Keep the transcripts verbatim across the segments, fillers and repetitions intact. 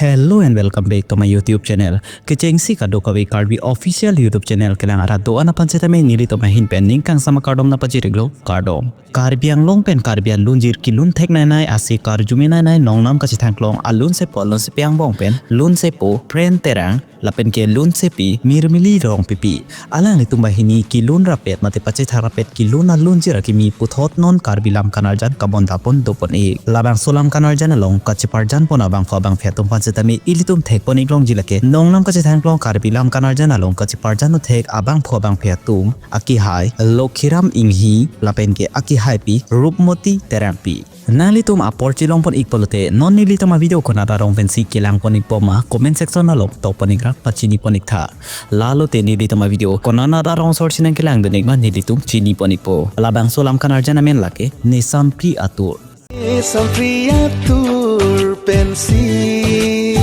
Hello and welcome back to my YouTube channel. Kechengsi kadokave Karbi official YouTube channel kelang arat do-an aphan setame nelitum ahin pen ning kangsam akardom nangpachiriklo, kardom. Karbi Anglong pen Karbi alunjir kelun theknei nei, ase karjume nei nei, nongnam kachethangklong alunsepo alunsepi angbong pen lunsepo Pren Terang lapen ke lunsepi Mirmili Rongpipi, alanglitum banghini kelun rapet mate pachethang rapet kelun alunjir akimi puthot non Karbi Lam Kanarjan kabondapon dopon-ik. Labangso Lam Kanarjan along kacheparjanpon abangphu abangphi atum aphan setame ilitum thekpon-iklongji lake nongnam kachethangklong Karbi Lam Kanarjan along kacheparjan thek abangphu abangphi atum, akehai Lokhiram Inghi lapen ke akehaipi Rupmoti Terangpi. Nanglitum apor chelongpon-ik pulote non nelitum avideo konat arong pensi kelangpon-ikpo ma comment section along tokpon-ikra pachinipon-iktha. Lalote nelitum avideo konat arong sor chinang kelangdun-ik ma nelitum chinipon-ikpo. Labangso Lam Kanarjan amen lake Nesampri Atur. Nesampri Atur pensi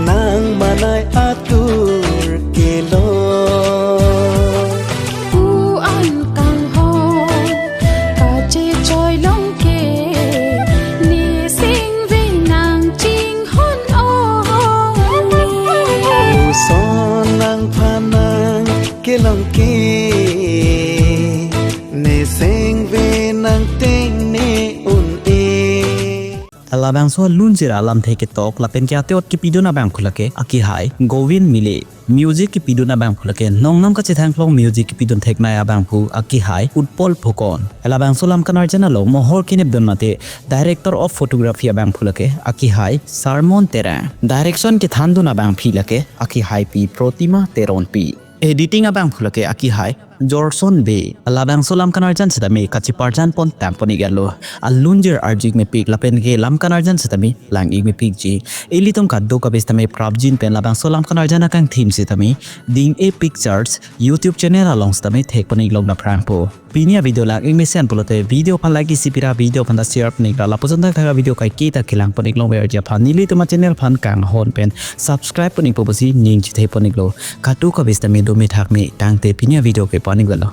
nang manai atur kelong. Pu-an kanghon kachechoi long ke, ne sengve nangchinghon-o. Puson nangphan nang kelong ke, ne sengve nangtengne un-e. Labangso alunjir alamthe ketok lapen ke ate-ot kepidun abangphu lake akehai Govin Mile. Music kepidun abangphu lake nongnam kachethangklong music kepidun theknei abangphu akehai Utpal Phukan. Labangso Lam Kanarjan along mohor kenepdun mate director of photography abangphu lake akehai Sarmon Terang. Direction kethandun abangpi lake akehaipi Protima Teronpi. Editing abangphu lake akehai Jorson Bey. Labangso Lam Kanarjan setame kacheparjanpon tangpon-ik-etlo. Alunjir arju-ik mepik lapen ke Lam Kanarjan setame lang-ik mepikji. Ilitum kadokave setame prapjin pen labangso Lam Kanarjan akangthim setame Ding-e Pictures YouTube channel along setame thekpon-iklong aphrangpo. Pini avideo lang-ik mesen pulote video aphan like isi pira, video aphan ta share pon-ikra, lapuson thakthak avideo kaiketa kelangpon-iklong verji aphan nelitum achannel aphan kanghon pen subscribe pon-ikpo pusi ning chethepon-iklo. Kadokave setame dome thakme tangte pini avideo ke pon-ik-etlo.